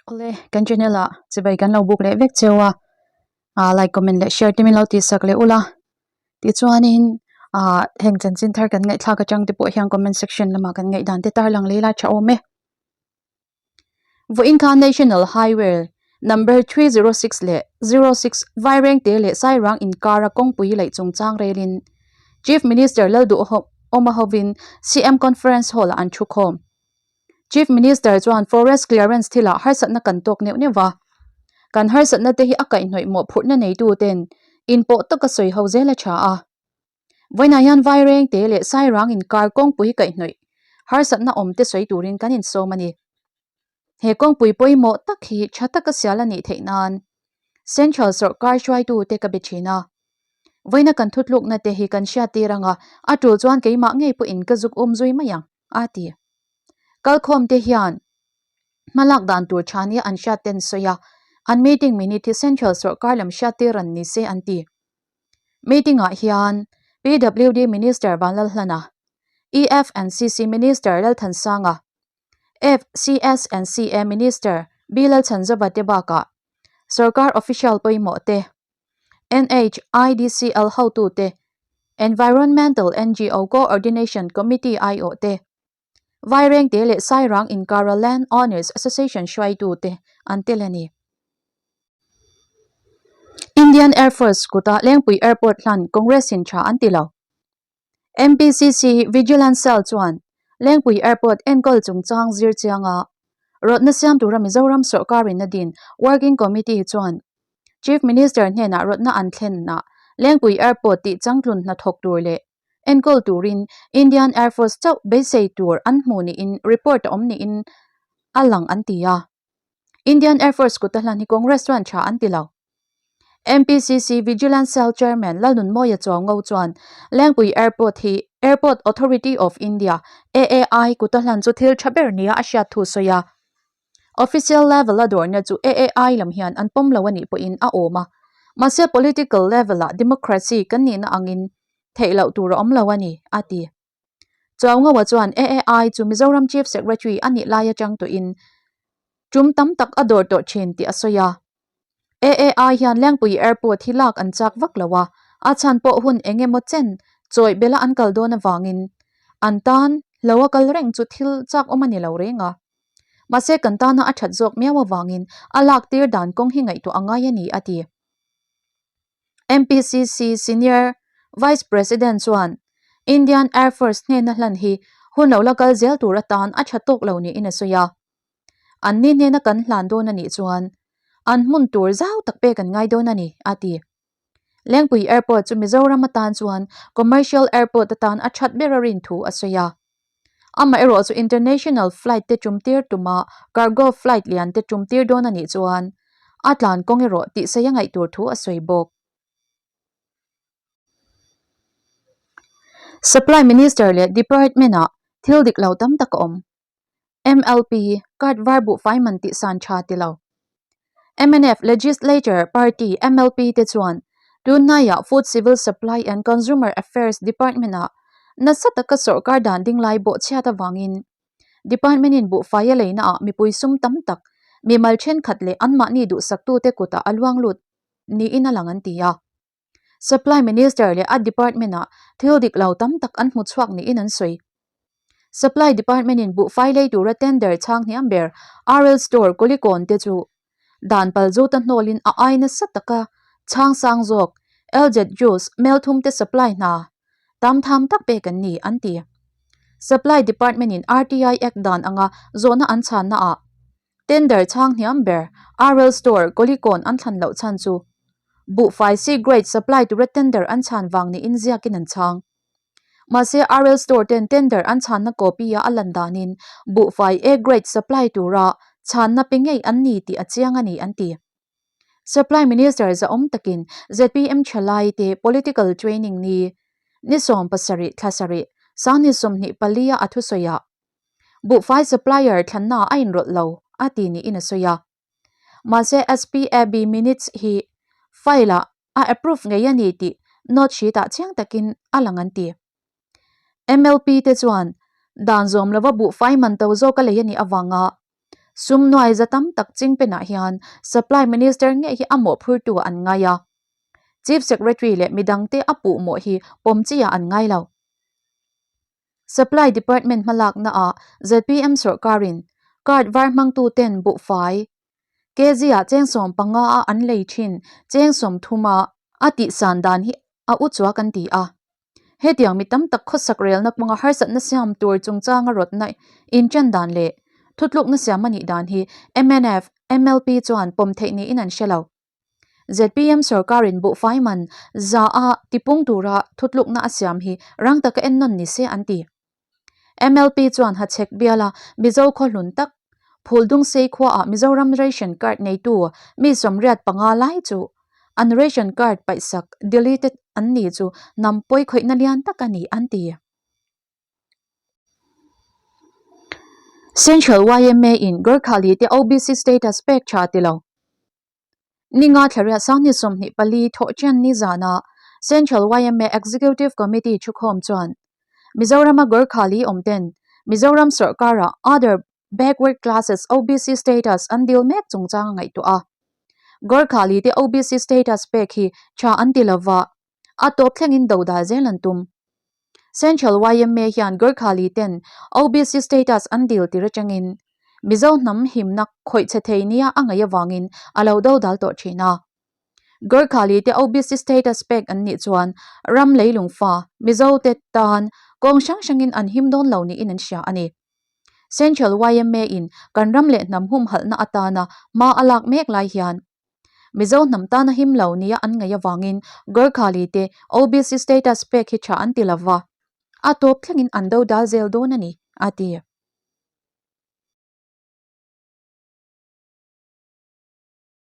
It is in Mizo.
Awle, kan channel ah chibai kan lo buk leh vek cheu a, ah like comment leh share te min lo tih sak leh ula, tichuanin ah heng chanchin thar kan ngaihthlak atang te pawh hian comment section lamah kan ngaihdan te tarlang leh ila tha awm e. Vawiin khan National Highway number 306 leh 06 Vairengte leh Sairang inkara kawngpui laih chungchang relin Chief Minister Lalduhawma hovin CM Conference Hall ah an thukhawm. Chief Minister chuan Forest Clearance thilah harsatna kan tawk neuh neuh va, kan harsatna te hi a kaihhnawih mawhphurhna neitu ten inpawh taka sawi ho zel a tha a. Vawiinah hian Vairengte leh Sairang inkar kawngpui kaihhnawih harsatna awm te sawi turin kan insawm a ni. He kawngpui pawimawh tak hi tha taka sial a nih theih nan Central sawrkar hruaitute ka be thin a. Vawiina kan thutlukna te hi kan hriattir anga a tul chuan keimah ngei pawhin ka zuk um zui mai ang. a ti. Kalkhawm te hian hmalak dan tur tha nia an hriat ten sawi a, an meeting minute hi Central sawrkar lam hriattir an ni se an ti. Meeting ah hian PWD Minister Vanlalhlana, EF and CC Minister Lalthansanga, FCS and CA Minister B Lalchhanzova te bakah sawrkar official pawimawh te, NHIDCL hotute, Environmental ngo Coordination Committee aiawh te, Vairengte leh Sairang inkara Land Owners Association hruaitute an tel a ni. Indian Air Force kuta Lengpui Airport hlan Congress-in tha an ti lo. MPCC Vigilance Cell chuan Lengpui Airport enkawl chungchang zir chianga rawtna siam tura Mizoram sawrkarin a din Working Committee chuan Chief Minister hnenah rawtna an thlenah Lengpui Airport tih changtlun hnathawk tur leh enkawl turin Indian Air Force chauh beisei tur an hmu niin report a awm niin a lang an ti a. Indian Air Force kuta hlan hi Congress chuan tha an ti lo. MPCC Vigilance Cell Chairman Lalnunmawia Chuaungo chuan Lengpui Airport hi Airport Authority of India, AAI, kuta hlan chu thil tha ber nia a hriat thu sawi a. Official level a dawrna chu AAI lam hian an pawm lo a nih pawhin a awm a. Mahse political level ah democracy kan nihna angin theih loh tur a awm lo a ni, a ti. Chuaungoa chuan AAI chu Mizoram Chief Secretary a nih lai atang tawhin tum tam tak a dawr tawh thin tih a sawi a. AAI hian Lengpui Airport hi lak an chak vak lo a, a chhan pawh hun eng emaw chen chawih bela an kal dawn avangin an tan lo a kal reng chu thil chak awm a ni lo reng a. Mahse kan tana a that zawk miau avangin a lak tir dan kawng hi ngaihtuah a ngai a ni a ti. MPCC Senior Vice President chuan Indian Air Force hnena hlan hi hun lo la kal zel tur atan a tha tawk lo niin a sawi a. An ni hnena kan hlan dawn a nih chuan an hmun tur zau tak pek an ngai dawn a ni, a ti. Lengpui Airport chu Mizoram atan chuan commercial airport atan a that ber a rin thu a sawi a. Amaherawh chu international flight te tum tir tuma cargo flight lian te tum tir dawn a nih chuan a tlan kawng erawh tihsaih a ngaih tur thu a sawi bawk. Supply Minister leh Department ah thil dik lo tam tak a awm. MLP, Card var buhfai man tih san tha ti lo. Mnf Legislature Party, MLP, te chuan tunhnaiah Food Civil Supply and Consumer Affairs Department-ah nasa taka sawrkar dan ding lai bawhchhiat avangin Department-in buhfai a leinaah mipui sum tam tak mimal thenkhat leh anmahni duhsaktute kutah a luang lut niin a lang an ti a. Supply Minister leh a Department-ah thil dik lo tam tak an hmu chhuak niin an sawi. Supply Department-in buhfai lei tura tender chhang hniam ber RL Store Kulikawn te chu dan pal zuta hnawlin a ai nasa taka chhang sang zawk LZ Juice Melthum te supply hna tam tham tak pek an ni an ti. Supply Department-in RTI Act dan anga zawhna an chhannaah Tender chhang hniam ber RL Store Kulikawn an thlan loh chhan chu buhfai C grade supply tura tender an chhan vang niin ziakin an chhang. Mahse RL Store ten tender an chhanna copy-a a lan danin buhfai A grade supply tura chhanna pe ngei an ni tih a chiang a ni an ti. Supply Minister zahawm takin zpm thalai te political training ni ni 70 thla sarih sangni 24 a a thusawiah Buhfai supplier thlanna a inrawlh lo a ti niin a sawi a. Mahse SPAB minutes hi file-ah a approve ngei a ni tih note sheet-ah chiang takin a lang an ti. MLP te chuan dan zawm lova buhfai man to zawk a lei a nih avanga. Sum nuai za tam tak chingpenah hian Supply Minister ngei hi a mawhphurtu an ngai a. Chief Secretary leh midangte a puhmawh hi pawm chiah an ngai lo. Supply Department hmalakna ah zpm sawrkarin card var hmangtu ten buhfai kg ah cheng 15 a an lei thin cheng 30 a a tihsan dan hi a u chuak an ti a. Hetiang mi tam tak khawsak relna kawnga harsatna siam tur chungchanga rawtna inṭan dan leh thutlukna siam a nih dan hi mnf, MLP chuan pawm theih niin an hre lo. Zpm sawrkarin buhfai man za a tipung tura thutlukna a siam hi rang taka ennawn ni se an ti. MLP chuan hachhek biala Mizo khaw hlun tak Phuldungsei khuaah Mizoram ration card neitu mi 85 lai chu an ration card paihsak, deleted, an ni chu hnam pawi khawihna lian tak a ni an ti. Central yma in Gorkhali te OBC status pek tha ti lo. Ninga thlariat sangni 24 thawhṭian ni zana Central yma Executive Committee thukhawm chuan Mizorama Gorkhali awmten Mizoram sawrkara Other Backward Classes, OBC, status an dil mek chungchang a ngaihtuah a. Gorkhali te OBC status pek hi tha an ti lova, a tawp thlengin dodal zel an tum. Central yma hian Gorkhali ten OBC status an dil tir atangin Mizo hnam himna khawih chhe thei nia a ngaih avangin a lo dodal tawh thin a. Gorkhali te OBC status pek an nih chuan ram leilung fa Mizo te tan kawng hrang hrangin an him dawn lo niin an hria a ni. Central yma in kan ram leh hnam humhalhna atana hma a lak mek lai hian Mizo hnam tana him lo nia an ngaih avangin Gorkhali te OBC status pek hi tha an ti lova, a tawp thlengin an dodal zel dawn a ni, a ti.